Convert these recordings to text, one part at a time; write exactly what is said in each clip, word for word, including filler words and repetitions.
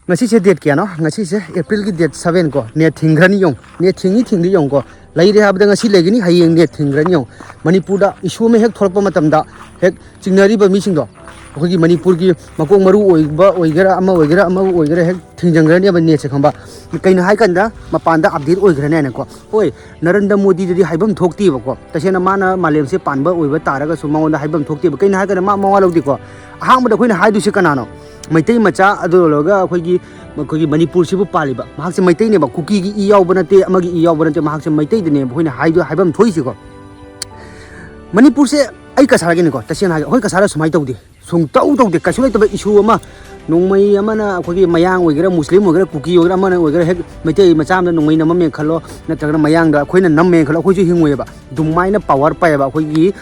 ꯉꯁꯤꯁꯦ ꯗꯦꯠ ꯀꯌꯥꯅꯣ? ꯉꯁꯤꯁꯦ ꯑꯦꯄ꯭ꯔꯤꯜꯒꯤ ꯗꯦꯠ ꯁꯕꯦꯟ ꯀꯣ꯫ ꯅꯦꯠ ꯊꯤꯡꯈ꯭ꯔꯅꯤ ꯌꯦꯡꯉꯣ, ꯅꯦꯠ ꯊꯤꯡꯉꯤ ꯊꯤꯡꯗꯤ ꯌꯦꯡꯉꯨꯀꯣ꯫ ꯂꯩꯔꯦ ꯍꯥꯏꯕꯗ ꯉꯁꯤ ꯂꯩꯒꯅꯤ, ꯍꯌꯦꯡ ꯅꯦꯠ ꯊꯤꯡꯈ꯭ꯔꯅꯤ ꯌꯦꯡꯉꯣ꯫ ꯃꯅꯤꯄꯨꯔꯗ ꯏꯁꯨ ꯑꯃ ꯍꯦꯛ ꯊꯣꯛꯂꯛꯄ ꯃꯇꯝꯗ ꯍꯦꯛ ꯆꯤꯡꯅꯔꯤꯕ ꯃꯤꯁꯤꯡꯗꯣ, ꯑꯩꯈꯣꯏꯒꯤ ꯃꯅꯤꯄꯨꯔꯒꯤ ꯃꯀꯣꯛ ꯃꯔꯨ ꯑꯣꯏꯕ ꯑꯣꯏꯒꯦꯔꯥ, ꯑꯃ ꯑꯣꯏꯒꯦꯔꯥ, ꯑꯃ ꯑꯣꯏꯒꯦꯔꯥ, ꯍꯦꯛ ꯊꯤꯡꯖꯤꯟꯈ꯭ꯔꯅꯦꯕ ꯅꯦꯠꯁꯦ, ꯈꯪꯕ? ꯀꯩꯅꯣ ꯍꯥꯏꯀꯥꯟꯗ ꯃꯄꯥꯟꯗ ꯑꯞꯗꯦꯠ ꯑꯣꯏꯈ꯭ꯔꯅꯤ ꯍꯥꯏꯅꯀꯣ꯫ ꯍꯣꯏ, ꯅꯔꯦꯟꯗ꯭ꯔ ꯃꯣꯗꯤꯗꯗꯤ ꯍꯥꯏꯐꯝ ꯊꯣꯛꯇꯦꯕꯀꯣ꯫ ꯇꯁꯦꯡꯅ ꯃꯥꯅ ꯃꯥꯂꯦꯝꯁꯦ ꯄꯥꯟꯕ ꯑꯣꯏꯕ ꯇꯥꯔꯒꯁꯨ ꯃꯉꯣꯟꯗ ꯍꯥꯏꯐꯝ ꯊꯣꯛꯇꯦꯕ꯫ ꯀꯩꯅꯣ ꯍꯥꯏꯀꯥꯟꯗ ꯃꯥ ꯃꯋꯥ ꯂꯧꯗꯦꯀꯣ꯫ ꯑꯍꯥꯟꯕꯗ ꯑꯩꯈꯣꯏꯅ ꯍꯥꯏꯗꯣꯏꯁꯦ ꯀꯅꯥꯅꯣ? ꯃꯩꯇꯩ ꯃꯆꯥ, ꯑꯗꯨ ꯂꯣꯏꯔꯒ ꯑꯩꯈꯣꯏꯒꯤ, ꯑꯩꯈꯣꯏꯒꯤ ꯃꯅꯤꯄꯨꯔꯁꯤꯕꯨ ꯄꯥꯜꯂꯤꯕ꯫ ꯃꯍꯥꯛꯁꯦ ꯃꯩꯇꯩꯅꯦꯕ, ꯀꯨꯀꯤꯒꯤ ꯏ ꯌꯥꯎꯕ ꯅꯠꯇꯦ, ꯑꯃꯒꯤ ꯏ ꯌꯥꯎꯕ ꯅꯠꯇꯦ, ꯃꯍꯥꯛꯁꯦ ꯃꯩꯇꯩꯗꯅꯦꯕ ꯑꯩꯈꯣꯏꯅ ꯍꯥꯏꯗꯣ-, ꯍꯥꯏꯐꯝ ꯊꯣꯛꯏꯁꯤꯀꯣ꯫ ꯃꯅꯤꯄꯨꯔꯁꯦ ꯑꯩ ꯀꯁꯥꯔꯒꯤꯅꯤꯀꯣ, ꯇꯁꯦꯡꯅ ꯍꯥꯏꯒꯦ, ꯑꯩꯈꯣꯏ ꯀꯁꯥꯔꯗ ꯁꯨꯃꯥꯏꯅ ꯇꯧꯗꯦ, ꯁꯨꯡꯇꯧ ꯇꯧꯗꯦ꯫ ꯀꯩꯁꯨ ꯂꯩꯇꯕ ꯏꯁꯨ ꯑꯃ, ꯅꯣꯡꯃꯩ ꯑꯃꯅ ꯑꯩꯈꯣꯏꯒꯤ ꯃꯌꯥꯡ ꯑꯣꯏꯒꯦꯔꯥ, ꯃꯨꯁꯂꯤꯝ ꯑꯣꯏꯒꯦꯔꯥ, ꯀꯨꯀꯤ ꯑꯣꯏꯒꯦꯔꯥ, ꯑꯃꯅ ꯑꯣꯏꯒꯦꯔꯥ, ꯍꯦꯛ ꯃꯩꯇꯩ ꯃꯆꯥ ꯑꯃꯗ ꯅꯣꯡꯃꯩ ꯅꯝꯃꯝꯃꯦ ꯈꯜꯂꯣ, ꯅꯠꯇ꯭ꯔꯒꯅ ꯃꯌꯥꯡꯗ ꯑꯩꯈꯣꯏꯅ ꯅꯝꯃꯦ ꯈꯜꯂꯣ, ꯑꯩꯈꯣꯏꯁꯨ ꯍꯤꯡꯉꯣꯏꯑꯕ꯫ ꯑꯗꯨꯃꯥꯏꯅ ꯄꯋꯥꯔ ꯄꯥꯏꯌꯦꯕ ꯑꯩꯈꯣꯏꯒꯤ,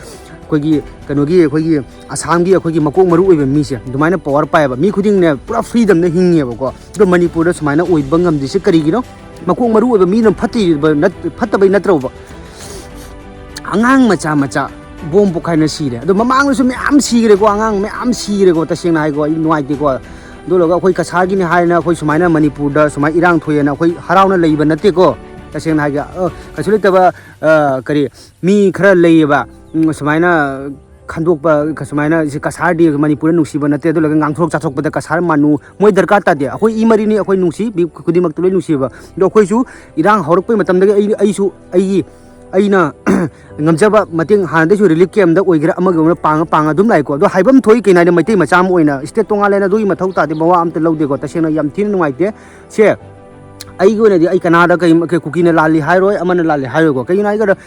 ꯑꯩꯈꯣꯏꯒꯤ ꯀꯩꯅꯣꯒꯤ, ꯑꯩꯈꯣꯏꯒꯤ ꯑꯁꯥꯝꯒꯤ ꯑꯩꯈꯣꯏꯒꯤ ꯃꯀꯣꯛ ꯃꯔꯨ ꯑꯣꯏꯕ ꯃꯤꯁꯦ, ꯑꯗꯨꯃꯥꯏꯅ ꯄꯋꯥꯔ ꯄꯥꯏꯌꯦꯕ꯫ ꯃꯤ ꯈꯨꯗꯤꯡꯅꯦ ꯄꯨꯔꯥ ꯐ꯭ꯔꯤꯗꯝꯗ ꯍꯤꯡꯉꯦꯕꯀꯣ꯫ ꯑꯗꯣ ꯃꯅꯤꯄꯨꯔꯗ ꯁꯨꯃꯥꯏꯅ ꯑꯣꯏꯕ ꯉꯝꯗ꯭ꯔꯤꯁꯦ ꯀꯔꯤꯒꯤꯅꯣ? ꯃꯀꯣꯛ ꯃꯔꯨ ꯑꯣꯏꯕ ꯃꯤꯅ ꯐꯠꯇ꯭ꯔꯤꯕ ꯅꯠ-, ꯐꯠꯇꯕꯩ ꯅꯠꯇ꯭ꯔꯣꯕ? ꯑꯉꯥꯡ ꯃꯆꯥ ꯃꯆꯥ ꯕꯣꯝ ꯄꯣꯈꯥꯏꯅ ꯁꯤꯔꯦ꯫ ꯑꯗꯣ ꯃꯃꯥꯡꯗꯁꯨ ꯃꯌꯥꯝ ꯁꯤꯈ꯭ꯔꯦꯀꯣ, ꯑꯉꯥꯡ ꯃꯌꯥꯝ ꯁꯤꯈ꯭ꯔꯦꯀꯣ, ꯇꯁꯦꯡꯅ ꯍꯥꯏꯀꯣ, ꯑꯩ ꯅꯨꯡꯉꯥꯏꯇꯦꯀꯣ꯫ ꯑꯗꯨ ꯂꯣꯏꯔꯒ ꯑꯩꯈꯣꯏ ꯀꯁꯥꯔꯒꯤꯅꯤ ꯍꯥꯏꯅ ꯑꯩꯈꯣꯏ ꯁꯨꯃꯥꯏꯅ ꯃꯅꯤꯄꯨꯔꯗ ꯁꯨꯃꯥꯏꯅ ꯏꯔꯥꯡ ꯊꯣꯛꯑꯦꯅ ꯑꯩꯈꯣꯏ ꯍꯔꯥꯎꯅ ꯂꯩꯕ ꯅꯠꯇꯦꯀꯣ, ꯇꯁꯦꯡꯅ ꯍꯥꯏꯒꯦ꯫ ꯑ, ꯀꯩꯁꯨ ꯂꯩꯇꯕ, ꯑ, ꯀꯔꯤ, ꯃꯤ ꯈꯔ ꯂꯩꯌꯦꯕ, ꯎꯝ, ꯁꯨꯃꯥꯏꯅ ꯈꯟꯗꯣꯛꯄ, ꯁꯨꯃꯥꯏꯅ ꯁꯤ ꯀꯁꯥꯔꯗꯤ ꯃꯅꯤꯄꯨꯔꯗ ꯅꯨꯡꯁꯤꯕ ꯅꯠꯇꯦ, ꯑꯗꯨ ꯂꯣꯏꯔꯒ ꯉꯥꯡꯊꯣꯛ ꯆꯥꯊꯣꯛꯄꯗ ꯀꯁꯥꯔ ꯃꯥꯅꯨ ꯃꯣꯏ ꯗꯔꯀꯥꯔ ꯇꯥꯗꯦ꯫ ꯑꯩꯈꯣꯏ ꯏ ꯃꯔꯤꯅꯤ, ꯑꯩꯈꯣꯏ ꯅꯨꯡꯁꯤ, ꯃꯤ ꯈꯨꯗꯤꯡꯃꯛꯇ ꯂꯣꯏ ꯅꯨꯡꯁꯤꯕ꯫ ꯑꯗꯣ ꯑꯩꯈꯣꯏꯁꯨ ꯏꯔꯥꯡ ꯍꯧꯔꯛꯄꯩ ꯃꯇꯝꯗꯒꯤ ꯑꯩ, ꯑꯩꯁꯨ ꯑꯩꯒꯤ ꯑꯩꯅ ꯉꯝꯖꯕ ꯃꯇꯦꯡ ꯍꯥꯟꯅꯗꯩꯁꯨ ꯔꯤꯂꯤꯐ ꯀꯦꯝꯗ ꯑꯣꯏꯒꯦꯔꯥ ꯑꯃꯒꯤ ꯑꯣꯏꯒꯦꯔꯥ ꯄꯥꯡꯉ ꯄꯥꯡꯉ ꯑꯗꯨꯝ ꯂꯥꯛꯏꯀꯣ꯫ ꯑꯗꯣ ꯍꯥꯏꯐꯝ ꯊꯣꯛꯏ ꯀꯩꯅꯣ ꯍꯥꯏꯗꯤ ꯃꯩꯇꯩ ꯃꯆꯥ ꯑꯃ ꯑꯣꯏꯅ ꯁ꯭ꯇꯦꯠ ꯇꯣꯉꯥꯜꯂꯦꯅ ꯑꯗꯨꯒꯤ ꯃꯊꯧ ꯇꯥꯗꯦ, ꯃꯋꯥ ꯑꯝꯇ ꯂꯧꯗꯦꯀꯣ꯫ ꯇꯁꯦꯡꯅ ꯌꯥꯝ ꯊꯤꯅ ꯅꯨꯡꯉꯥꯏꯇꯦ꯫ ꯁꯦ ꯑꯩꯒꯤ ꯑꯣꯏꯅꯗꯤ ꯑꯩ ꯀꯅꯥꯗ ꯀꯩ, ꯀꯩ ꯀꯨꯀꯤꯅ ꯂꯥꯜꯂꯤ ꯍꯥꯏꯔꯣꯏ, ꯑꯃꯅ ꯂꯥꯜꯂꯤ ꯍꯥꯏꯔꯣꯏꯀꯣ꯫ ꯀꯩꯒꯤꯅꯣ ꯍꯥꯏꯔꯀꯥꯟꯗ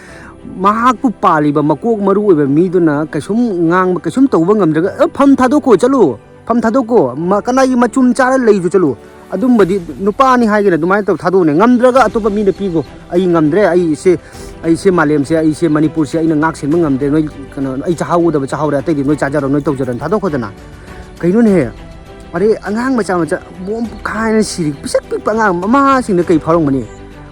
ꯃꯍꯥꯛꯄꯨ ꯄꯥꯜꯂꯤꯕ ꯃꯀꯣꯛ ꯃꯔꯨ ꯑꯣꯏꯕ ꯃꯤꯗꯨꯅ ꯀꯩꯁꯨꯝ ꯉꯥꯡꯕ, ꯀꯩꯁꯨꯝ ꯇꯧꯕ ꯉꯝꯗ꯭ꯔꯒ, "ꯑ, ꯐꯝ ꯊꯥꯗꯣꯛꯈꯣ, ꯆꯠꯂꯣ, ꯐꯝ ꯊꯥꯗꯣꯛꯈꯣ, ꯃ-, ꯀꯅꯥꯒꯤ ꯃꯆꯨꯝ ꯆꯥꯔ ꯂꯩꯁꯨ ꯆꯠꯂꯣ"? ꯑꯗꯨꯝꯕꯗꯤ ꯅꯨꯄꯥꯅꯤ ꯍꯥꯏꯒꯦꯅ ꯑꯗꯨꯃꯥꯏꯅ ꯇꯧ ꯊꯥꯗꯣꯛꯎꯅꯦ꯫ ꯉꯝꯗ꯭ꯔꯒ ꯑꯇꯣꯞꯄ ꯃꯤꯗ ꯄꯤꯈꯣ꯫ "ꯑꯩ ꯉꯝꯗ꯭ꯔꯦ, ꯑꯩ ꯁꯤ, ꯑꯩ ꯁꯤ ꯃꯥꯂꯦꯝꯁꯦ, ꯑꯩ ꯁꯤ ꯃꯅꯤꯄꯨꯔꯁꯦ ꯑꯩꯅ ꯉꯥꯛ ꯁꯦꯟꯕ ꯉꯝꯗ꯭ꯔꯦ, ꯅꯣꯏ ꯀꯩꯅꯣ, ꯑꯩ ꯆꯥꯍꯧꯒꯗꯕ ꯆꯥꯍꯧꯔꯦ, ꯑꯇꯩꯗꯤ ꯅꯣꯏ ꯆꯥꯖꯔꯣ, ꯅꯣꯏ ꯇꯧꯖꯔꯣꯅ" ꯊꯥꯗꯣꯛꯈꯣꯗꯅ꯫ ꯀꯩꯅꯣꯅꯦꯍꯦ? ꯑꯔꯦ, ꯑꯉꯥꯡ ꯃꯆꯥ ꯃꯆꯥ ꯕꯣꯝ ꯄꯣꯈꯥꯏꯅ ꯁꯤꯔꯤ, ꯄꯤꯁꯛ ꯄꯤꯛꯄ ꯑꯉꯥꯡ, ꯃꯃꯥꯁꯤꯡꯅ ꯀꯩ ꯐꯥꯎꯔꯝꯒꯅꯤ?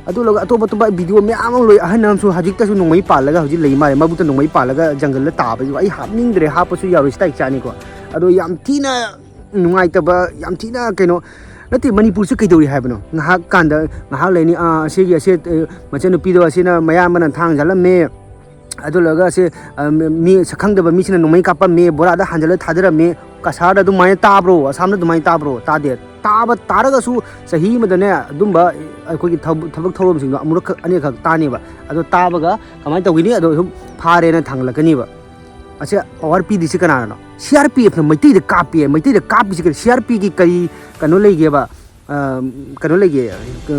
ꯑꯗꯨ ꯂꯣꯏꯔꯒ ꯑꯇꯣꯞ ꯑꯇꯣꯞꯄ ꯚꯤꯗꯤꯑꯣ ꯃꯌꯥꯝ ꯑꯃ ꯂꯣꯏ, ꯑꯍꯟ ꯑꯃꯁꯨ ꯍꯧꯖꯤꯛꯇꯁꯨ ꯅꯣꯡꯃꯩ ꯄꯥꯜꯂꯒ ꯍꯧꯖꯤꯛ ꯂꯩ ꯃꯥꯜꯂꯦ, ꯃꯕꯨꯛꯇ ꯅꯣꯡꯃꯩ ꯄꯥꯜꯂꯒ ꯖꯪꯒꯜꯗ ꯇꯥꯕꯁꯨ ꯑꯩ ꯍꯥꯞꯅꯤꯡꯗ꯭ꯔꯦ, ꯍꯥꯞꯄꯁꯨ ꯌꯥꯔꯣꯏ, ꯁ꯭ꯇꯥꯏꯛ ꯆꯥꯅꯤꯀꯣ꯫ ꯑꯗꯣ ꯌꯥꯝ ꯊꯤꯅ ꯅꯨꯡꯉꯥꯏꯇꯕ, ꯌꯥꯝ ꯊꯤꯅ ꯀꯩꯅꯣ, ꯅꯠꯇꯦ, ꯃꯅꯤꯄꯨꯔꯁꯦ ꯀꯩꯗꯧꯔꯤ ꯍꯥꯏꯕꯅꯣ? ꯉꯥꯏꯍꯥꯛ ꯀꯥꯟꯗ, ꯉꯥꯏꯍꯥꯛ ꯂꯩꯅꯤ, ꯑꯥ, ꯑꯁꯤꯒꯤ, ꯑꯁꯤ, ꯑ, ꯃꯆꯟꯅꯨꯄꯤꯗꯣ ꯑꯁꯤꯅ ꯃꯌꯥꯝꯕꯅ ꯊꯥꯡ ꯆꯥꯜꯂꯝꯃꯦ, ꯑꯗꯨ ꯂꯣꯏꯔꯒ ꯑꯁꯤ, ꯑ, ꯃꯤ ꯁꯛꯈꯪꯗꯕ ꯃꯤꯁꯤꯅ ꯅꯣꯡꯃꯩ ꯀꯥꯞꯄꯝꯃꯦ, ꯕꯣꯔꯥꯗ ꯍꯥꯟꯖꯜꯂ ꯊꯥꯗꯔꯝꯃꯦ꯫ ꯀꯁꯥꯔꯗ ꯑꯗꯨꯃꯥꯏꯅ ꯇꯥꯕ꯭ꯔꯣ? ꯑꯁꯥꯝꯗ ꯑꯗꯨꯃꯥꯏꯅ ꯇꯥꯕ꯭ꯔꯣ? ꯇꯥꯗꯦ꯫ ꯇꯥꯕ ꯇꯥꯔꯒꯁꯨ ꯆꯍꯤ ꯑꯃꯗꯅꯦ ꯑꯗꯨꯝꯕ ꯑꯩꯈꯣꯏꯒꯤ ꯊꯕꯛ, ꯊꯕꯛ ꯊꯧꯔꯝꯁꯤꯡꯗꯣ ꯑꯃꯨꯔꯛꯈꯛ ꯑꯅꯤꯔꯛꯈꯛ ꯇꯥꯅꯦꯕ꯫ ꯑꯗꯣ ꯇꯥꯕꯒ ꯀꯃꯥꯏꯅ ꯇꯧꯒꯅꯤ? ꯑꯗꯣ ꯁꯨꯝ ꯐꯥꯔꯦꯅ ꯊꯥꯡꯒꯠꯂꯛꯀꯅꯤꯕ꯫ ꯑꯁꯦ ꯄꯋꯥꯔ ꯄꯤꯗ꯭ꯔꯤꯁꯤ ꯀꯅꯥꯅꯅꯣ? ꯁꯤ ꯑꯥꯔ ꯄꯤ ꯑꯦꯐꯅ ꯃꯩꯇꯩꯗ ꯀꯥꯞꯄꯦ꯫ ꯃꯩꯇꯩꯗ ꯀꯥꯞꯄꯤꯁꯤ ꯀꯔꯤ? ꯁꯤ ꯑꯥꯔ ꯄꯤꯒꯤ ꯀꯔꯤ ꯀꯩꯅꯣ ꯂꯩꯒꯦꯕ? ꯑ, ꯀꯩꯅꯣ ꯂꯩꯒꯦ?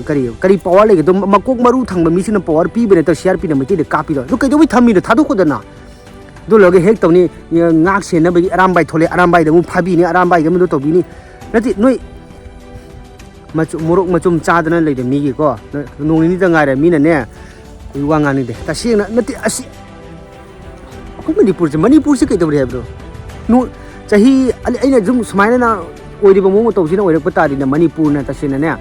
ꯀꯔꯤ, ꯀꯔꯤ ꯄꯋꯥꯔ ꯂꯩꯒꯦ? ꯑꯗꯨꯝ ꯃꯀꯣꯛ ꯃꯔꯨ ꯊꯪꯕ ꯃꯤꯁꯤꯅ ꯄꯋꯥꯔ ꯄꯤꯕ ꯅꯠꯇ꯭ꯔ ꯁꯤ ꯑꯥꯔ ꯄꯤꯅ ꯃꯩꯇꯩꯗ ꯀꯥꯞꯄꯤꯗꯣ? ꯑꯗꯨ ꯀꯩꯗꯧꯕꯩ ꯊꯝꯃꯤꯅꯣ? ꯊꯥꯗꯣꯛꯈꯣꯗꯅ꯫ ꯑꯗꯨ ꯂꯣꯏꯔꯒ ꯍꯦꯛ ꯇꯧꯅꯤ, ꯉꯥꯛ ꯁꯦꯟꯅꯕꯒꯤ ꯑꯔꯥꯝꯕꯥꯏ ꯊꯣꯛꯂꯛꯑꯦ, ꯑꯔꯥꯝꯕꯥꯏꯗ ꯑꯃꯨꯛ ꯐꯥꯕꯤꯅꯤ, ꯑꯔꯥꯝꯕꯥꯏꯗ ꯑꯃꯨꯛ ꯇꯧꯕꯤꯅꯤ꯫ ꯅꯠꯇꯦ, ꯅꯣꯏ ꯃꯆꯨ-, ꯃꯣꯔꯣꯛ ꯃꯆꯨꯝ ꯆꯥꯗꯅ ꯂꯩꯔꯦ ꯃꯤꯒꯤꯀꯣ꯫ ꯅꯣꯡ ꯅꯤꯅꯤꯗ ꯉꯥꯏꯔꯦ ꯃꯤꯅꯅꯦ, ꯑꯩ ꯋꯥ ꯉꯥꯡꯅꯤꯡꯗꯦ꯫ ꯇꯁꯦꯡꯅ ꯅꯠꯇꯦ, ꯑꯁꯤ ꯑꯩꯈꯣꯏ ꯃꯅꯤꯄꯨꯔꯁꯦ, ꯃꯅꯤꯄꯨꯔꯁꯦ ꯀꯩꯗꯧꯔꯦ ꯍꯥꯏꯕꯅꯣ? ꯅꯣ-, ꯆꯍꯤ ꯑꯂꯤ-, ꯑꯩꯅ ꯁꯨꯝ ꯁꯨꯃꯥꯏꯅ ꯑꯣꯏꯔꯤꯕ ꯃꯑꯣꯡ ꯃꯇꯧꯁꯤꯅ ꯑꯣꯏꯔꯛꯄ ꯇꯥꯔꯗꯤꯅꯦ, ꯃꯅꯤꯄꯨꯔꯅ ꯇꯁꯦꯡꯅꯅꯦ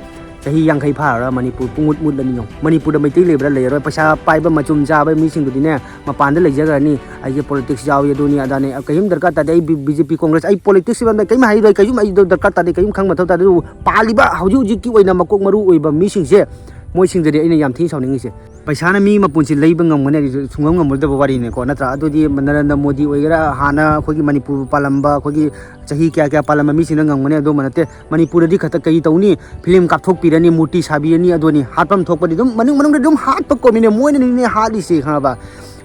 ꯆꯍꯤ ꯌꯥꯡꯈꯩ ꯐꯥꯔꯔꯣꯏ, ꯃꯅꯤꯄꯨꯔ ꯄꯨꯡꯃꯨꯠ ꯃꯨꯠꯂꯅꯤ꯫ ꯌꯦꯡꯉꯣ, ꯃꯅꯤꯄꯨꯔꯗ ꯃꯩꯇꯩ ꯂꯩꯕ꯭ꯔꯥ? ꯂꯩꯔꯔꯣꯏ꯫ ꯄꯩꯁꯥ ꯄꯥꯏꯕ ꯃꯆꯨꯝ ꯆꯥꯕ ꯃꯤꯁꯤꯡꯗꯨꯗꯤꯅꯦ ꯃꯄꯥꯟꯗ ꯂꯩꯖꯈ꯭ꯔꯅꯤ꯫ ꯑꯩꯁꯦ ꯄꯣꯂꯤꯇꯤꯛꯁ ꯌꯥꯎꯏ, ꯑꯗꯨꯅꯤ ꯑꯗꯥꯅꯤ, ꯀꯔꯤꯝ ꯗꯔꯀꯥꯔ ꯇꯥꯗꯦ꯫ ꯑꯩ ꯕꯤ ꯖꯦ ꯄꯤ, ꯀꯣꯡꯒ꯭ꯔꯦꯁ, ꯑꯩ ꯄꯣꯂꯤꯇꯤꯛꯁ ꯀꯔꯤꯝ ꯑꯩ ꯗꯔꯀꯥꯔ ꯇꯥꯗꯦ, ꯀꯔꯤꯝ ꯈꯪꯕ ꯃꯊꯧ ꯇꯥꯗꯦ꯫ ꯑꯗꯨꯕꯨ ꯄꯥꯜꯂꯤꯕ ꯍꯧꯖꯤꯛ ꯍꯧꯖꯤꯛꯀꯤ ꯑꯣꯏꯅ ꯃꯀꯣꯛ ꯃꯔꯨ ꯑꯣꯏꯕ ꯃꯤꯁꯤꯡꯁꯦ, ꯃꯣꯏꯁꯤꯡꯗꯗꯤ ꯑꯩꯅ ꯌꯥꯝ ꯊꯤꯅ ꯁꯥꯎꯅꯤꯡꯉꯤꯁꯦ꯫ ꯄꯩꯁꯥꯅ ꯃꯤ ꯃꯄꯨꯟꯁꯤ ꯂꯩꯕ ꯉꯝꯒꯅꯤ ꯍꯥꯏꯗꯤ ꯁꯨꯡꯉꯝ ꯉꯝꯃꯣꯏꯗꯕ ꯋꯥꯔꯤꯅꯤꯀꯣ, ꯅꯠꯇ꯭ꯔꯥ? ꯑꯗꯨꯗꯤ ꯅꯔꯦꯟꯗ꯭ꯔ ꯃꯣꯗꯤ ꯑꯣꯏꯒꯦꯔꯥ, ꯍꯥꯟꯅ ꯑꯩꯈꯣꯏꯒꯤ ꯃꯅꯤꯄꯨꯔ ꯄꯥꯜꯂꯝꯕ, ꯑꯩꯈꯣꯏꯒꯤ ꯆꯍꯤ ꯀꯌꯥ ꯀꯌꯥ ꯄꯥꯜꯂꯝꯕ ꯃꯤꯁꯤꯡꯅ ꯉꯝꯒꯅꯤ, ꯑꯗꯨꯝꯕ ꯅꯠꯇꯦ꯫ ꯃꯅꯤꯄꯨꯔꯗꯗꯤ ꯈꯛꯇ ꯀꯔꯤ ꯇꯧꯅꯤ? ꯐꯤꯂꯝ ꯀꯥꯞꯊꯣꯛꯄꯤꯔꯅꯤ, ꯃꯨꯔꯇꯤ ꯁꯥꯕꯤꯔꯅꯤ, ꯑꯗꯨꯅꯤ ꯍꯥꯠꯐꯝ ꯊꯣꯛꯄꯗꯤ ꯑꯗꯨꯝ ꯃꯅꯨꯡ ꯃꯅꯨꯡꯗ ꯑꯗꯨꯝ ꯍꯥꯠꯄ ꯀꯣꯃꯤꯅꯦ, ꯃꯣꯏꯅꯅꯤꯅꯦ ꯍꯥꯠꯂꯤꯁꯦ, ꯈꯪꯉꯕ?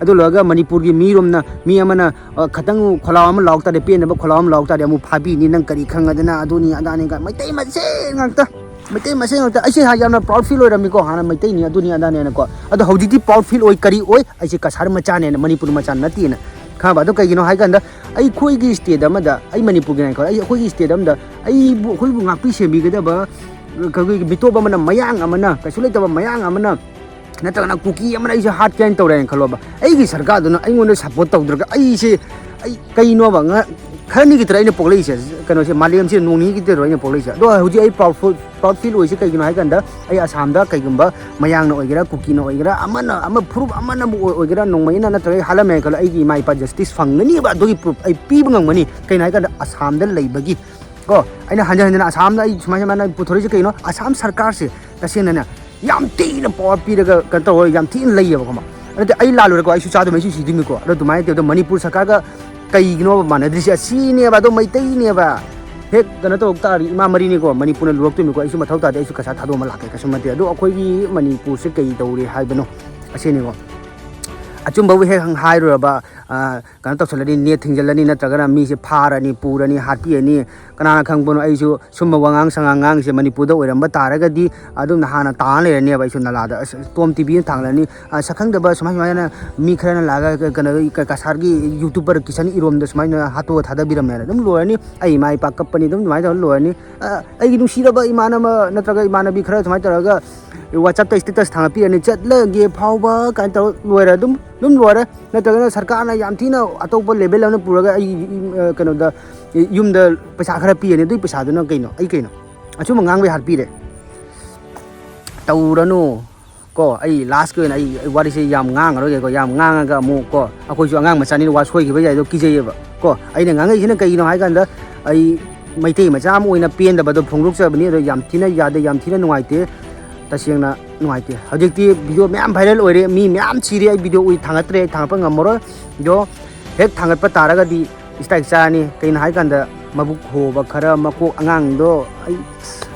ꯑꯗꯨ ꯂꯣꯏꯔꯒ ꯃꯅꯤꯄꯨꯔꯒꯤ ꯃꯤꯔꯣꯝꯅ, ꯃꯤ ꯑꯃꯅ, ꯑ, ꯈꯇꯪ ꯈꯣꯜꯂꯥꯎ ꯑꯃ ꯂꯥꯎ ꯇꯥꯔꯦ, ꯄꯦꯟꯗꯕ ꯈꯣꯜꯂꯥꯎ ꯑꯃ ꯂꯥꯎ ꯇꯥꯔꯦ, ꯑꯃꯨꯛ ꯐꯥꯕꯤꯅꯤ, ꯅꯪ ꯀꯔꯤ ꯈꯪꯉꯗꯅ, ꯑꯗꯨꯅꯤ ꯑꯗꯥꯅꯤ ꯀꯥꯏ, ꯃꯩꯇꯩ ꯃꯁꯦꯟ ꯉꯥꯛꯇ꯫ ꯃꯩꯇꯩ ꯃꯁꯦꯟ ꯉꯥꯛꯇ꯫ ꯑꯩꯁꯦ ꯍꯥ-, ꯌꯥꯝꯅ ꯄ꯭ꯔꯥꯎꯗ ꯐꯤꯜ ꯑꯣꯏꯔꯝꯃꯤꯀꯣ, ꯍꯥꯟꯅ ꯃꯩꯇꯩꯅꯤ, ꯑꯗꯨꯅꯤ ꯑꯗꯥꯅꯦꯅꯀꯣ꯫ ꯑꯗꯣ ꯍꯧꯖꯤꯛꯇꯤ ꯄ꯭ꯔꯥꯎꯗ ꯐꯤꯜ ꯑꯣꯏ, ꯀꯔꯤ ꯑꯣꯏ? ꯑꯩꯁꯦ ꯀꯁꯥꯔ ꯃꯆꯥꯅꯦꯅ, ꯃꯅꯤꯄꯨꯔ ꯃꯆꯥ ꯅꯠꯇꯦꯅ, ꯈꯪꯉꯕ? ꯑꯗꯣ ꯀꯩꯒꯤꯅꯣ ꯍꯥꯏ ꯀꯥꯟꯗ, ꯑꯩꯈꯣꯏꯒꯤ ꯁ꯭ꯇꯦꯠ ꯑꯃꯗ, ꯑꯩ ꯃꯅꯤꯄꯨꯔꯒꯤ ꯉꯥꯏꯈꯣ, ꯑꯩ, ꯑꯩꯈꯣꯏꯒꯤ ꯁ꯭ꯇꯦꯠ ꯑꯃꯗ ꯑꯩꯕꯨ, ꯑꯩꯈꯣꯏꯕꯨ ꯉꯥꯛꯄꯤ ꯁꯦꯟꯕꯤꯒꯗꯕ, ꯑꯩꯈꯣꯏꯒꯤ ꯃꯤꯇꯣꯞ ꯑꯃꯅ, ꯃꯌꯥꯡ ꯑꯃꯅ, ꯀꯩꯁꯨ ꯂꯩꯇꯕ ꯃꯌꯥꯡ ꯑꯃꯅ, ꯅꯠꯇ꯭ꯔꯒꯅ ꯀꯨꯀꯤ ꯑꯃꯅ ꯑꯩꯁꯦ ꯍꯥꯠꯀꯦ ꯍꯥꯏꯅ ꯇꯧꯔꯦꯅ ꯈꯜꯂꯣꯕ, ꯑꯩꯒꯤ ꯁꯔꯀꯥꯔꯗꯨꯅ ꯑꯩꯉꯣꯟꯗ ꯁꯞꯄꯣꯔꯠ ꯇꯧꯗ꯭ꯔꯒ, ꯑꯩꯁꯦ, ꯑꯩ ꯀꯩꯅꯣꯕ, ꯉ-, ꯈꯔꯅꯤꯒꯤ ꯇꯔꯥ ꯑꯩꯅ ꯄꯣꯛꯂꯛꯏꯁꯦ, ꯀꯩꯅꯣꯁꯦ, ꯃꯥꯂꯦꯝꯁꯤꯗ ꯅꯣꯡ ꯅꯤꯅꯤꯒꯤ ꯇꯔꯥ ꯑꯩꯅ ꯄꯣꯛꯂꯛꯏꯁꯦ꯫ ꯑꯗꯣ ꯍꯧꯖꯤꯛ ꯑꯩ ꯄ꯭ꯔꯥꯎꯗ ꯐꯨꯜ, ꯄ꯭ꯔꯥꯎꯗ ꯐꯤꯜ ꯑꯣꯏꯁꯦ ꯀꯩꯒꯤꯅꯣ ꯍꯥꯏ ꯀꯥꯟꯗ, ꯑꯩ ꯑꯁꯥꯝꯗ ꯀꯩꯒꯨꯝꯕ ꯃꯌꯥꯡꯅ ꯑꯣꯏꯒꯦꯔꯥ, ꯀꯨꯀꯤꯅ ꯑꯣꯏꯒꯦꯔꯥ, ꯑꯃꯅ, ꯑꯃ ꯐꯨꯔꯨꯞ ꯑꯃꯅꯕꯨ ꯑꯣꯏ-, ꯑꯣꯏꯒꯦꯔꯥ, ꯅꯣꯡꯃꯩꯅ ꯅꯠꯇ꯭ꯔꯒ ꯑꯩ ꯍꯥꯠꯂꯝꯃꯦ ꯍꯥꯏꯅ ꯈꯜꯂꯣ, ꯑꯩꯒꯤ ꯏꯃꯥ ꯏꯄꯥ ꯖꯁꯇꯤꯁ ꯐꯪꯒꯅꯤꯕ, ꯑꯗꯨꯒꯤ ꯄ꯭ꯔꯨꯐ ꯑꯩ ꯄꯤꯕ ꯉꯝꯒꯅꯤ꯫ ꯀꯩꯅꯣ ꯍꯥꯏ ꯀꯥꯟꯗ, ꯑꯁꯥꯝꯗ ꯂꯩꯕꯒꯤ ꯀꯣ, ꯑꯩꯅ ꯍꯟꯖꯟ ꯍꯟꯖꯟꯅ ꯑꯁꯥꯝꯗ ꯑꯩ ꯁꯨꯃꯥꯏ ꯁꯨꯃꯥꯏꯅ ꯄꯨꯊꯣꯔꯛꯏꯁꯦ ꯀꯩꯅꯣ? ꯑꯁꯥꯝ ꯁꯔꯀꯥꯔꯁꯦ ꯇꯁꯦꯡꯅꯅꯦ ꯌꯥꯝ ꯊꯤꯅ ꯄꯋꯥꯔ ꯄꯤꯔꯒ ꯀꯩꯅꯣ ꯇꯧꯔꯒ ꯌꯥꯝ ꯊꯤꯅ ꯂꯩꯌꯦꯕ, ꯈꯪꯕ? ꯑꯗꯨꯗꯤ ꯑꯩ ꯂꯥꯜꯂꯨꯔꯦꯀꯣ, ꯑꯩꯁꯨ ꯆꯥꯗꯣꯏꯃꯤ, ꯑꯩꯁꯨ ꯁꯤꯗꯣꯏꯃꯤꯀꯣ꯫ ꯑꯗꯣ ꯑꯗꯨꯃꯥꯏꯅ ꯇꯧꯗ ꯃꯅꯤꯄꯨꯔ ꯁꯔꯀꯥꯔꯒ ꯀꯩꯒꯤꯅꯣꯕ ꯃꯥꯟꯅꯗ꯭ꯔꯤꯁꯦ? ꯑꯁꯤꯅꯦꯕ꯫ ꯑꯗꯣ ꯃꯩꯇꯩꯅꯦꯕ꯫ ꯍꯦꯛ ꯀꯩꯅꯣ ꯇꯧꯔꯛ ꯇꯥꯔꯗꯤ ꯏꯃꯥ ꯃꯔꯤꯅꯤꯀꯣ, ꯃꯅꯤꯄꯨꯔꯅ ꯂꯨꯔꯛꯇꯣꯏꯃꯤꯀꯣ꯫ ꯑꯩꯁꯨ ꯃꯊꯧ ꯇꯥꯗꯦ, ꯑꯩꯁꯨ ꯀꯁꯥ ꯊꯥꯗꯣꯛꯑꯝꯃ ꯂꯥꯛꯀꯦ, ꯀꯩꯁꯨ ꯅꯠꯇꯦ꯫ ꯑꯗꯣ ꯑꯩꯈꯣꯏꯒꯤ ꯃꯅꯤꯄꯨꯔꯁꯦ ꯀꯩ ꯇꯧꯔꯤ ꯍꯥꯏꯕꯅꯣ? ꯑꯁꯤꯅꯤꯀꯣ꯫ ꯑꯆꯨꯝꯕꯕꯨ ꯍꯦꯛ ꯍꯥꯏꯔꯨꯔꯕ, ꯑ, ꯀꯩꯅꯣ ꯇꯧꯁꯜꯂꯅꯤ, ꯅꯦꯠ ꯊꯤꯡꯖꯤꯜꯂꯅꯤ, ꯅꯠꯇ꯭ꯔꯒꯅ ꯃꯤꯁꯦ ꯐꯥꯔꯅꯤ, ꯄꯨꯔꯅꯤ, ꯍꯥꯠꯄꯤꯔꯅꯤ꯫ ꯀꯅꯥꯅ ꯈꯪꯕꯅꯣ, ꯑꯩꯁꯨ ꯁꯨꯝꯕ ꯋꯥꯉꯥꯡ ꯁꯉꯥꯡ ꯉꯥꯡꯉꯤꯁꯦ ꯃꯅꯤꯄꯨꯔꯗ ꯑꯣꯏꯔꯝꯕ ꯇꯥꯔꯒꯗꯤ ꯑꯗꯨꯝꯅ ꯍꯥꯟꯅ ꯇꯥꯔ ꯂꯩꯔꯅꯦꯕ꯫ ꯑꯩꯁꯨ ꯅꯂꯥꯗ, ꯑꯁ, ꯇꯣꯝ ꯇꯤꯚꯤꯅ ꯊꯥꯡꯒꯠꯂꯅꯤ, ꯑ, ꯁꯛꯈꯪꯗꯕ ꯁꯨꯃꯥꯏ ꯁꯨꯃꯥꯏꯅ ꯃꯤ ꯈꯔꯅ ꯂꯥꯛꯑꯒ ꯀ-, ꯀꯩꯅꯣ, ꯀ-, ꯀꯁꯥꯔꯒꯤ ꯌꯨꯇꯨꯕꯔ ꯀꯤꯁꯟ ꯏꯔꯣꯝꯗ ꯁꯨꯃꯥꯏꯅ ꯍꯥꯠꯇꯣꯛꯑ ꯊꯥꯗꯕꯤꯔꯝꯃꯦꯅ ꯑꯗꯨꯝ ꯂꯣꯏꯔꯅꯤ꯫ ꯑꯩ ꯏꯃꯥ ꯏꯄꯥ ꯀꯞꯄꯅꯤ, ꯑꯗꯨꯝ ꯑꯗꯨꯃꯥꯏꯅ ꯇꯧꯔ ꯂꯣꯏꯔꯅꯤ꯫ ꯑ, ꯑꯩꯒꯤ ꯅꯨꯡꯁꯤꯔꯕ ꯏꯃꯥꯟꯅꯕ ꯅꯠꯇ꯭ꯔꯒ ꯏꯃꯥꯟꯅꯕꯤ ꯈꯔ ꯁꯨꯃꯥꯏꯅ ꯇꯧꯔꯒ WhatsApp-ꯇ status ꯊꯥꯡꯒꯠꯄꯤꯔꯅꯤ, "ꯆꯠꯂꯒꯦ ꯐꯥꯎꯕ" ꯀꯥꯏꯅ ꯇꯧꯔ ꯂꯣꯏꯔꯦ, ꯑꯗꯨꯝ, ꯑꯗꯨꯝ ꯂꯣꯏꯔꯦ꯫ ꯅꯠꯇ꯭ꯔꯒꯅ ꯁꯔꯀꯥꯔꯅ ꯌꯥꯝ ꯊꯤꯅ ꯑꯇꯣꯞꯄ level ꯑꯃ ꯄꯨꯔꯒ ꯑꯩ, ꯑ, ꯀꯩꯅꯣꯗ, ꯌꯨꯝꯗ ꯄꯩꯁꯥ ꯈꯔ ꯄꯤꯔꯅꯤ, ꯑꯗꯨꯒꯤ ꯄꯩꯁꯥꯗꯨꯅ ꯀꯩꯅꯣ? ꯑꯩ ꯀꯩꯅꯣ? ꯑꯆꯨꯝꯕ ꯉꯥꯡꯕꯩ ꯍꯥꯠꯄꯤꯔꯦ꯫ ꯇꯧꯔꯅꯨ꯫ ꯀꯣ, ꯑꯩ last-ꯀꯤ ꯑꯣꯏꯅ ꯑꯩ, ꯑꯩ ꯋꯥꯔꯤꯁꯦ ꯌꯥꯝ ꯉꯥꯡꯉꯔꯣꯏꯒꯦꯀꯣ꯫ ꯌꯥꯝ ꯉꯥꯡꯉꯒ ꯑꯃꯨꯛ ꯀꯣ, ꯑꯩꯈꯣꯏꯁꯨ ꯑꯉꯥꯡ ꯃꯆꯥꯅꯤꯅ ꯋꯥ ꯁꯣꯏꯈꯤꯕ ꯌꯥꯏꯗꯣ ꯀꯤꯖꯩꯌꯦꯕ꯫ ꯀꯣ, ꯑꯩꯅ ꯉꯥꯡꯉꯛꯏꯁꯤꯅ ꯀꯩꯒꯤꯅꯣ ꯍꯥꯏ ꯀꯥꯟꯗ, ꯑꯩ ꯃꯩꯇꯩ ꯃꯆꯥ ꯑꯃ ꯑꯣꯏꯅ ꯄꯦꯟꯗꯕꯗꯣ ꯐꯣꯡꯗꯣꯛꯆꯕꯅꯤ꯫ ꯑꯗꯣ ꯌꯥꯝ ꯊꯤꯅ ꯌꯥꯗꯦ, ꯌꯥꯝ ꯊꯤꯅ ꯅꯨꯡꯉꯥꯏꯇꯦ, ꯇꯁꯦꯡꯅ ꯅꯨꯡꯉꯥꯏꯇꯦ꯫ ꯍꯧꯖꯤꯛꯇꯤ video ꯃꯌꯥꯝ viral ꯑꯣꯏꯔꯦ, ꯃꯤ ꯃꯌꯥꯝ ꯁꯤꯔꯦ꯫ ꯑꯩ video ꯎꯏ ꯊꯥꯡꯒꯠꯇ꯭ꯔꯦ, ꯑꯩ ꯊꯥꯡꯒꯠꯄ ꯉꯝꯃꯔꯣꯏ꯫ ꯑꯗꯣ ꯍꯦꯛ ꯊꯥꯡꯒꯠꯄ ꯇꯥꯔꯒꯗꯤ strike ꯆꯥꯔꯅꯤ꯫ ꯀꯩꯅꯣ ꯍꯥꯏ ꯀꯥꯟꯗ, ꯃꯕꯨꯛ ꯍꯣꯕ ꯈꯔ, ꯃꯀꯣꯛ ꯑꯉꯥꯡꯗꯣ, ꯑꯩ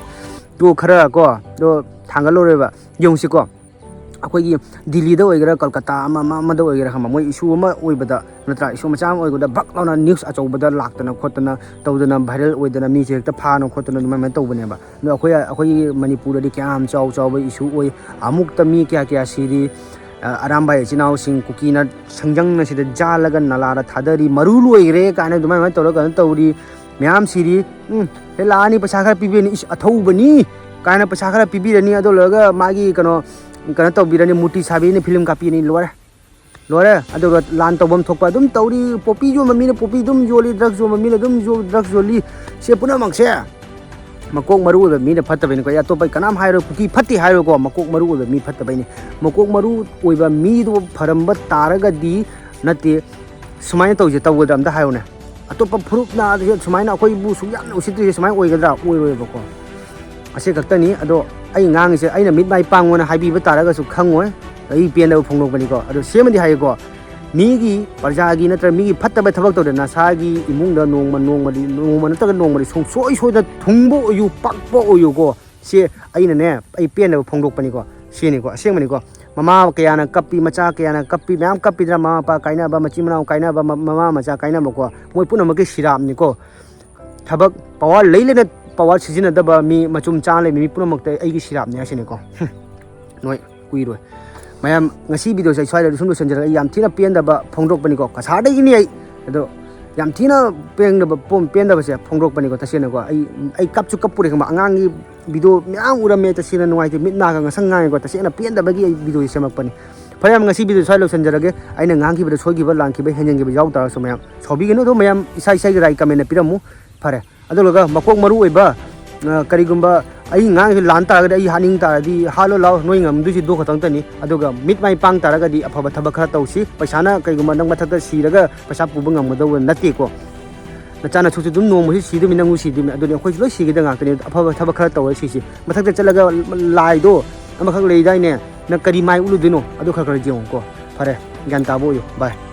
ꯇꯣ ꯈꯔ ꯀꯣ, ꯑꯗꯣ ꯊꯥꯡꯒꯠꯂꯔꯣꯏꯕ꯫ ꯌꯦꯡꯉꯨꯁꯤꯀꯣ, ꯑꯩꯈꯣꯏꯒꯤ ꯗꯤꯜꯂꯤꯗ ꯑꯣꯏꯒꯦꯔꯥ, ꯀꯜꯀꯇꯥ ꯑꯃ, ꯑꯃ, ꯑꯃꯗ ꯑꯣꯏꯒꯦꯔꯥ, ꯈꯪꯕ, ꯃꯣꯏ issue ꯑꯃ ꯑꯣꯏꯕꯗ, ꯅꯠꯇ꯭ꯔꯥ, issue ꯃꯆꯥ ꯑꯃ ꯑꯣꯏꯕꯗ ꯚꯛ ꯂꯥꯎꯅ news ꯑꯆꯧꯕꯗ ꯂꯥꯛꯇꯅ ꯈꯣꯠꯇꯅ ꯇꯧꯗꯅ viral ꯑꯣꯏꯗꯅ ꯃꯤꯁꯦ ꯍꯦꯛꯇ ꯐꯥꯅ ꯈꯣꯠꯇꯅ ꯑꯗꯨꯃꯥꯏꯅ ꯇꯧꯕꯅꯦꯕ꯫ ꯑꯗꯣ ꯑꯩꯈꯣꯏ, ꯑꯩꯈꯣꯏꯒꯤ ꯃꯅꯤꯄꯨꯔꯗꯗꯤ ꯀꯌꯥꯝ ꯆꯥꯎ ꯆꯥꯎꯕ issue ꯑꯣꯏ, ꯑꯃꯨꯛꯇ ꯃꯤ ꯀꯌꯥ ꯀꯌꯥ ꯁꯤꯔꯤ, ꯑ, ꯑꯔꯥꯝꯕꯥꯏ ꯏꯆꯤꯟ ꯏꯅꯥꯎꯁꯤꯡ ꯀꯨꯀꯤꯅ ꯁꯪꯖꯪꯅ ꯁꯤꯗ ꯖꯥꯜꯂꯒ ꯅꯂꯥꯗ ꯊꯥꯗꯔꯤ, ꯃꯔꯨ ꯂꯣꯏꯈ꯭ꯔꯦ ꯀꯥꯏꯅ ꯑꯗꯨꯃꯥꯏꯅ ꯇꯧꯔꯒ ꯀꯩꯅꯣ ꯇꯧꯔꯤ꯫ ꯃꯌꯥꯝ ꯁꯤꯔꯤ꯫ ꯎꯝ, ꯍꯦ ꯂꯥꯛꯑꯅꯤ, ꯄꯩꯁꯥ ꯈꯔ ꯄꯤꯕꯤꯔꯅꯤ, ꯏꯁ, ꯑꯊꯧꯕꯅꯤ ꯀꯥꯏꯅ ꯄꯩꯁꯥ ꯈꯔ ꯄꯤꯕꯤꯔꯅꯤ, ꯑꯗꯨ ꯂꯣꯏꯔꯒ ꯃꯥꯒꯤ ꯀꯩꯅꯣ, ꯀꯩꯅꯣ ꯇꯧꯕꯤꯔꯅꯤ, ꯃꯨꯔꯇꯤ ꯁꯥꯕꯤꯔꯅꯤ, film ꯀꯥꯞꯄꯤꯔꯅꯤ, ꯂꯣꯏꯔꯦ꯫ ꯂꯣꯏꯔꯦ꯫ ꯑꯗꯨꯒ ꯂꯥꯟ ꯇꯧꯐꯝ ꯊꯣꯛꯄ ꯑꯗꯨꯝ ꯇꯧꯔꯤ, ꯄꯣꯄꯤ ꯌꯣꯟꯕ ꯃꯤꯅ ꯄꯣꯄꯤ ꯑꯗꯨꯝ ꯌꯣꯜꯂꯤ, drugs ꯌꯣꯟꯕ ꯃꯤꯅ ꯑꯗꯨꯝ ꯌꯣ-, drugs ꯌꯣꯜꯂꯤ꯫ ꯁꯤ ꯄꯨꯝꯅꯃꯛꯁꯦ ꯃꯀꯣꯛ ꯃꯔꯨ ꯑꯣꯏꯕ ꯃꯤꯅ ꯐꯠꯇꯕꯅꯤꯀꯣ꯫ ꯑꯩ ꯑꯇꯣꯞꯄ ꯀꯅꯥꯝ ꯍꯥꯏꯔꯣꯏ, ꯀꯨꯀꯤ ꯐꯠꯇꯦ ꯍꯥꯏꯔꯣꯏꯀꯣ, ꯃꯀꯣꯛ ꯃꯔꯨ ꯑꯣꯏꯕ ꯃꯤ ꯐꯠꯇꯕꯩꯅꯤ꯫ ꯃꯀꯣꯛ ꯃꯔꯨ ꯑꯣꯏꯕ ꯃꯤꯗꯨ ꯐꯔꯝꯕ ꯇꯥꯔꯒꯗꯤ, ꯅꯠꯇꯦ, ꯁꯨꯃꯥꯏꯅ ꯇꯧꯁꯦ, ꯇꯧꯒꯗ꯭ꯔꯥ ꯑꯝꯇ ꯍꯥꯏꯌꯨꯅꯦ꯫ ꯑꯇꯣꯞꯄ ꯐꯨꯔꯨꯞꯅ ꯁꯨꯃꯥꯏꯅ ꯑꯩꯈꯣꯏꯕꯨ ꯁꯨꯛ ꯌꯥꯝꯅ ꯎꯁꯤꯠꯇ꯭ꯔꯤꯁꯦ ꯁꯨꯃꯥꯏꯅ ꯑꯣꯏꯒꯗ꯭ꯔꯥ? ꯑꯣꯏꯔꯣꯏꯕꯀꯣ꯫ ꯑꯁꯤ ꯈꯛꯇꯅꯤ꯫ ꯑꯗꯣ ꯑꯩ ꯉꯥꯡꯉꯤꯁꯦ ꯑꯩꯅ ꯃꯤꯠ ꯃꯥꯏ ꯄꯥꯡꯉꯣꯅ ꯍꯥꯏꯕꯤꯕ ꯇꯥꯔꯒꯁꯨ ꯈꯪꯉꯣꯏ꯫ ꯑꯩ ꯄꯦꯟꯗꯕ ꯐꯣꯡꯗꯣꯛꯄꯅꯤꯀꯣ꯫ ꯑꯗꯣ ꯁꯤ ꯑꯃꯗꯤ ꯍꯥꯏꯒꯦꯀꯣ, ꯃꯤꯒꯤ ꯄ꯭ꯔꯖꯥꯒꯤ ꯅꯠꯇ꯭ꯔꯒ ꯃꯤꯒꯤ ꯐꯠꯇꯕ ꯊꯕꯛ ꯇꯧꯗꯅ ꯅꯁꯥꯒꯤ ꯏꯃꯨꯡꯗ ꯅꯣꯡꯃ ꯅꯣꯡꯃꯗꯤ, ꯅꯣꯡꯃ ꯅꯠꯇ꯭ꯔꯒ ꯅꯣꯡꯃꯗꯤ ꯁꯨꯡꯁꯣꯏ ꯁꯣꯏꯗꯅ ꯊꯨꯡꯕ ꯑꯣꯏꯌꯨ, ꯄꯛꯄ ꯑꯣꯏꯌꯨꯀꯣ꯫ ꯁꯤ ꯑꯩꯅꯅꯦ, ꯑꯩ ꯄꯦꯟꯗꯕ ꯐꯣꯡꯗꯣꯛꯄꯅꯤꯀꯣ꯫ ꯁꯤꯅꯤꯀꯣ, ꯑꯁꯦꯡꯕꯅꯤꯀꯣ꯫ ꯃꯃꯥ ꯀꯌꯥꯅ ꯀꯞꯄꯤ, ꯃꯆꯥ ꯀꯌꯥꯅ ꯀꯞꯄꯤ, ꯃꯌꯥꯝ ꯀꯞꯄꯤꯗꯅ, ꯃꯃꯥ ꯃꯄꯥ ꯀꯥꯏꯅꯕ, ꯃꯆꯤꯟ ꯃꯅꯥꯎ ꯀꯥꯏꯅꯕ, ꯃ-, ꯃꯃꯥ ꯃꯆꯥ ꯀꯥꯏꯅꯕꯀꯣ꯫ ꯃꯣꯏ ꯄꯨꯝꯅꯃꯛꯀꯤ ꯁꯤꯔꯥꯞꯅꯤꯀꯣ꯫ ꯊꯕꯛ ꯄꯋꯥꯔ ꯂꯩ ꯂꯩꯅ ꯄꯋꯥꯔ ꯁꯤꯖꯤꯟꯅꯗꯕ ꯃꯤ, ꯃꯆꯨꯝ ꯆꯥ ꯂꯩꯕ ꯃꯤ ꯄꯨꯝꯅꯃꯛꯇ ꯑꯩꯒꯤ ꯁꯤꯔꯥꯞꯅꯦ ꯍꯥꯏꯁꯤꯅꯤꯀꯣ꯫ ꯍꯨꯝ꯫ ꯅꯣꯏ ꯀꯨꯏꯔꯣꯏ꯫ ꯃꯌꯥꯝ, ꯉꯁꯤ ꯚꯤꯗꯤꯑꯣꯁꯦ ꯑꯩ ꯁ꯭ꯋꯥꯏꯗ ꯁꯨꯝ ꯂꯣꯏꯁꯤꯟꯖꯔꯒꯦ꯫ ꯑꯩ ꯌꯥꯝ ꯊꯤꯅ ꯄꯦꯟꯗꯕ ꯐꯣꯡꯗꯣꯛꯄꯅꯤꯀꯣ꯫ ꯀꯁꯥꯔꯗꯒꯤꯅꯤ ꯑꯩ꯫ ꯑꯗꯣ ꯌꯥꯝ ꯊꯤꯅ ꯄꯦꯟꯗꯕ ꯄꯣꯝ-, ꯄꯦꯟꯗꯕꯁꯦ ꯐꯣꯡꯗꯣꯛꯄꯅꯤꯀꯣ꯫ ꯇꯁꯦꯡꯅꯀꯣ, ꯑꯩ, ꯑꯩ ꯀꯞꯁꯨ ꯀꯞꯄꯨꯔꯦ, ꯈꯪꯕ? ꯑꯉꯥꯡꯒꯤ ꯚꯤꯗꯤꯑꯣ ꯃꯌꯥꯝ ꯎꯔꯝꯃꯦ꯫ ꯇꯁꯦꯡꯅ ꯅꯨꯡꯉꯥꯏꯇꯦ, ꯃꯤꯠ ꯅꯥꯒ ꯉꯁꯪ ꯉꯥꯡꯉꯦꯀꯣ꯫ ꯇꯁꯦꯡꯅ ꯄꯦꯟꯗꯕꯒꯤ ꯑꯩ ꯚꯤꯗꯤꯑꯣꯁꯦ ꯁꯦꯝꯃꯛꯄꯅꯤ꯫ ꯐꯔꯦ, ꯌꯥꯝ, ꯉꯁꯤ ꯚꯤꯗꯤꯑꯣ ꯁ꯭ꯋꯥꯏ ꯂꯣꯏꯁꯤꯟꯖꯔꯒꯦ꯫ ꯑꯩꯅ ꯉꯥꯡꯈꯤꯕꯗ ꯁꯣꯏꯈꯤꯕ, ꯂꯥꯟꯈꯤꯕ, ꯍꯦꯟꯖꯤꯟꯈꯤꯕ ꯌꯥꯎ ꯇꯥꯔꯁꯨ ꯃꯌꯥꯝ ꯁꯥꯎꯕꯤꯒꯅꯨ꯫ ꯑꯗꯣ ꯃꯌꯥꯝ ꯏꯁꯥ ꯏꯁꯥꯒꯤ ꯔꯥꯏ ꯀꯃꯦꯟꯗ ꯄꯤꯔꯝꯃꯨ꯫ ꯐꯔꯦ꯫ ꯑꯗꯨꯒ ꯃꯀꯣꯛ ꯃꯔꯨ ꯑꯣꯏꯕ, ꯑ, ꯀꯔꯤꯒꯨꯝꯕ ꯑꯩ ꯉꯥꯡꯉꯤꯁꯦ ꯂꯥꯟ ꯇꯥꯔꯒꯗꯤ, ꯑꯩ ꯍꯥꯠꯅꯤꯡ ꯇꯥꯔꯗꯤ ꯍꯥꯠꯂꯣ ꯂꯥꯎ, ꯅꯣꯏ ꯉꯝꯗꯣꯏꯁꯤ ꯑꯗꯨ ꯈꯛꯇꯪꯇꯅꯤ꯫ ꯑꯗꯨꯒ ꯃꯤꯠ ꯃꯥꯏ ꯄꯥꯡ ꯇꯥꯔꯒꯗꯤ ꯑꯐꯕ ꯊꯕꯛ ꯈꯔ ꯇꯧꯁꯤ꯫ ꯄꯩꯁꯥꯅ ꯀꯩꯒꯨꯝꯕ ꯅꯪ ꯃꯊꯛꯇ ꯁꯤꯔꯒ ꯄꯩꯁꯥ ꯄꯨꯕ ꯉꯝꯒꯗꯧꯕ ꯅꯠꯇꯦꯀꯣ꯫ ꯅꯆꯥꯅꯁꯨꯁꯨ ꯑꯗꯨꯝ ꯅꯣꯡꯃꯁꯨ ꯁꯤꯗꯣꯏꯃꯤ, ꯅꯪꯁꯨ ꯁꯤꯗꯣꯏꯃꯤ꯫ ꯑꯗꯨꯅꯤ ꯑꯩꯈꯣꯏꯁꯨ ꯂꯣꯏ ꯁꯤꯒꯗ ꯉꯥꯛꯇꯅꯤ꯫ ꯑꯐꯕ ꯊꯕꯛ ꯈꯔ ꯇꯧꯔ ꯁꯤꯁꯤ꯫ ꯃꯊꯛꯇ ꯆꯠꯂꯒ ꯂꯥꯏꯗꯣ ꯑꯃꯈꯛ ꯂꯩꯗꯥꯏꯅꯦ, ꯅꯪ ꯀꯔꯤ ꯃꯥꯏ ꯎꯠꯂꯨꯗꯣꯏꯅꯣ? ꯑꯗꯨ ꯈꯔ ꯈꯔ ꯌꯦꯡꯉꯨꯀꯣ꯫ ꯐꯔꯦ, ꯒ꯭ꯌꯥꯟ ꯇꯥꯕ ꯑꯣꯏꯌꯨ꯫ ꯕꯥꯏ꯫